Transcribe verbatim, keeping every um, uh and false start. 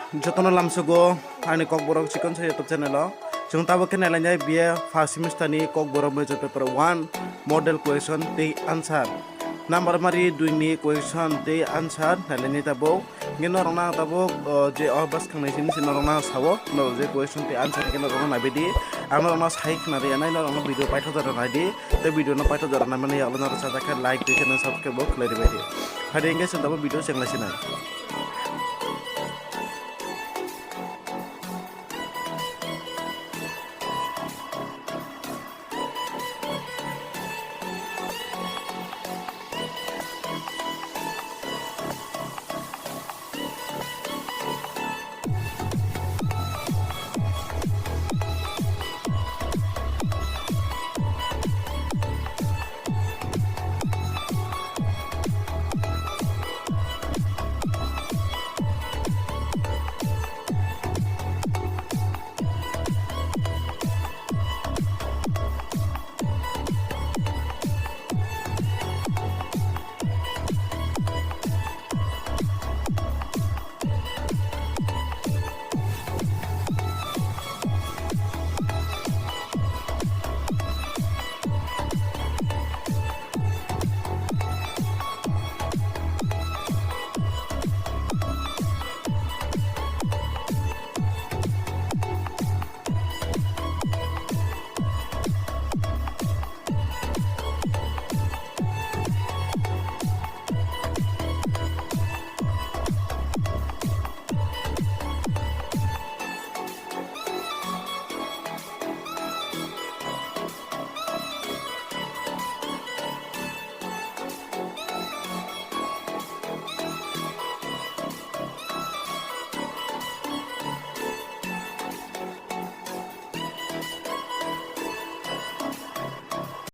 Jotono lamsogo ani Kokborok Chikon Sa YouTube channel o. Chwng tabuk khe nailainai B A first semester ni Kokborok major paper one model question tei answer. Number mari dui ni question tei answer nailainai tabuk. Hingke norokno ang tabuk, o, je o bwskang nai sini sini norokno ang sao, norok je question tei answer hingke norokno naibaidi. Ang norokno sai khna riya nai, norokno video paithak jora naidi. Tei video no paithak jora naimani yaklo norok sajak khe like tei channel subscribe bo khlai ribaidi. Phai di hingke chwng tabuk video chenglaisi nai.